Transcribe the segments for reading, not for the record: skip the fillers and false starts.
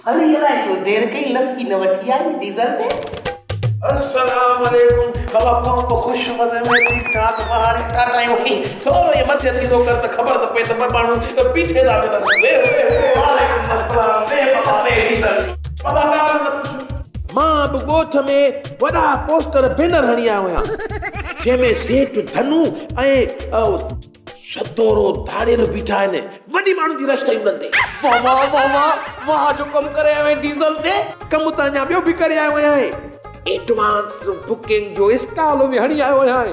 هلي الائي ڇو دير ڪئي لسي نه وٺي آئي ڊيزل تي. السلام عليڪم بابا پمپ خوش مزي ۾ ٺيڪ ٺاڪ بهاري ٽاٽايون هي ٿورو ائين مٿي ٿيندو ڪر ته خبر ته پئي ته ٻه ماڻهو بيٺي ٿا ملن ويهه ويهه ويهه وعليڪم السلام ويهه بابا ويهه ڊيزل بابا ڳالهه نه پڇ. مان به ڳوٺ ۾ وڏا پوسٽر بينر هڻي آيو آهيان جنهن ۾ سيٺ ڌنو ۽ سدورو ڌاڙيل بيٺا آهن، وڏي ماڻهن جي رش اٿئي انهن تي. واه واه واه واه واه جو ڪم ڪري آيو آهين ڊيزل تي. ڪم ته اڃا ٻيو به ڪري آيو آهيان. ايڊوانس بڪنگ جو اسٽال به هڻي آيو آهيان.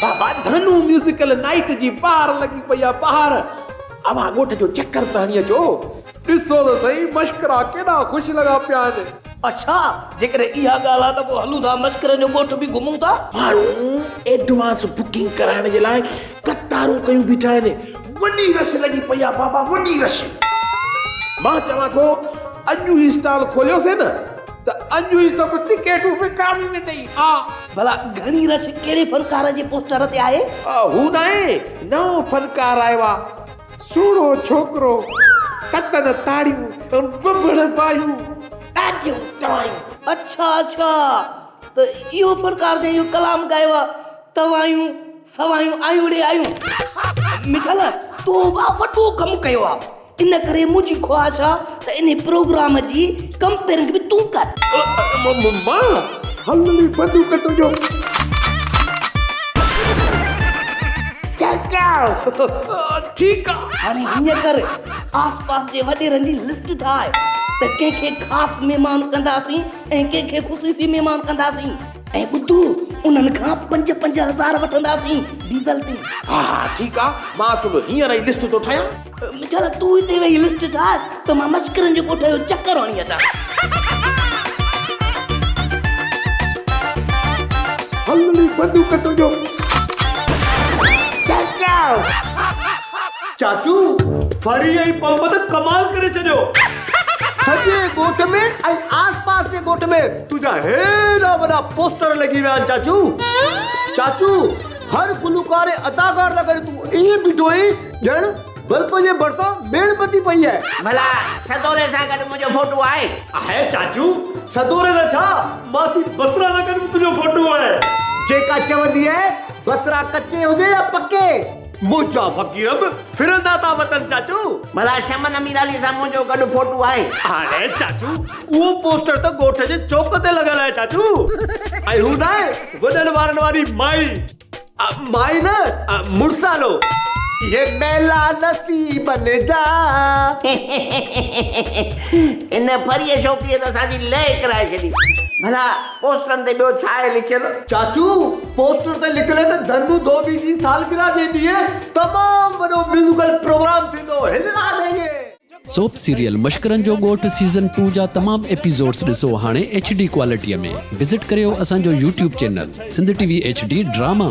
بابا ڌنو ميوزيڪل نائيٽ جي بهار لڳي پئي آهي بهار. اوهان ڳوٺ جو چڪر ته هڻي اچو. ڏسو ته سهي مشڪرا ڪيڏا خوش لڳا پيا آهن. اڇا جيڪڏهن اها ڳالهه آهي ته پوء هلون ٿا مشڪرن جو ڳوٺ به گهمون ٿا. ماڻهو ايڊوانس بڪنگ ڪرائڻ جي لاء قطارون ڪيون بيٺا آهن. وڏي رش لڳي پئي آهي بابا وڏي رش. مان چوان ٿو اڄ ئي اسٽال کوليوسين نه ته اڄ ئي سڀ ٽڪيٽون وڪامي ويندئي ها. ڀلا گهڻي رش ڪهڙي فنڪار جي پوسٽر تي آهي؟ هو ناهي نئون فنڪار آيو آهي. سهڻو ڇوڪرو، ڪتن تاڙيون، ٻٻڙ باهيون، ڏاڍيون ٽوايون. اڇا اڇا ته اهو فنڪار جنهن اهو ڪلام ڳايو آ توايون سوايون آيون ڙي آيون. مٺل تو به وڏو ڪم ڪيو آ ان ڪري منهنجي خواهش آ ته انهي پروگرام جي ڪمپيئرنگ به تون ڪر. مان؟ هل ڙي بندوق تنهنجو. ٺيڪ آ. هاڻي هيئن ڪر، آس پاس جي وڏيرن جي لسٽ ٺاهه ته ڪنهن کي خاص مهمان ڪنداسين ۽ ڪنهن کي خصوصي مهمان ڪنداسين ۽ ٻڌ انهن کان پنج پنج هزار وٺنداسين ڊيزل تي. ها ها ٺيڪ آ، مان اصل هينئر ئي لسٽ ٿو ٺاهيان. مٺل تون هتي ويهي لسٽ ٺاهه ته مان مشڪرن جي ڳوٺ جو چڪر هڻي اچان. هل ڙي بندوق تنهنجو. چاچو ڦري ۽ پمپ ته ڪمال ڪري ڇڏيو. سڄي ڳوٺ ۾ ۽ آس پاس جي ڳوٺ ۾ تنهنجا هيڏا وڏا پوسٽر لڳي ويا آهن چاچو. چاچو هر گلوڪار ۽ اداڪار سان گڏ تون ائين بيٺو آهين ڄڻ بلب جي ڀرسان ميڻ بتي پئي آهي. ڀلا سدوري سان گڏ منهنجو فوٽو آهي؟ آهي چاچو، سدوري سان ڇا، ماسي بصرا سان گڏ به تنهنجو فوٽو آهي. جيڪا چوندي آهي بصرا ڪچي هجي يا پڪي. منهنجا فقير به ڦرندا ٿا وتن چاچو. ڀلا شمن اميرالي سان منهنجو گڏ فوٽو آهي؟ آهي چاچو، اهو پوسٽر ته ڳوٺ جي چوڪ تي لڳل آهي چاچو. ۽ هو ناهي وڏن وارن واري مائي. مائي نه مڙسالو. اهي ميلا نصيبن جا. ان ڦريء ڇوڪريء ته اسان جي لئه ڪرائي ڇڏي. ڀلا پوسٽرن تي ٻيو ڇا آهي لکيل؟ چاچو، پوسٽر تي لکيل آهي ته ڌنو ڌوٻي جي سالگرهه جي ڏينهن تمام وڏو ميوزيڪل پروگرام ٿيندو. هلنا دينگي. سوپ سيريل مشڪرن جو ڳوٺ سيزن ٽو جا تمام ايپيسوڊس ڏسو هاڻي ايڇ ڊي ڪوالٽي ۾ وزٽ ڪريو اسان جو YouTube channel Sindh T V H D drama.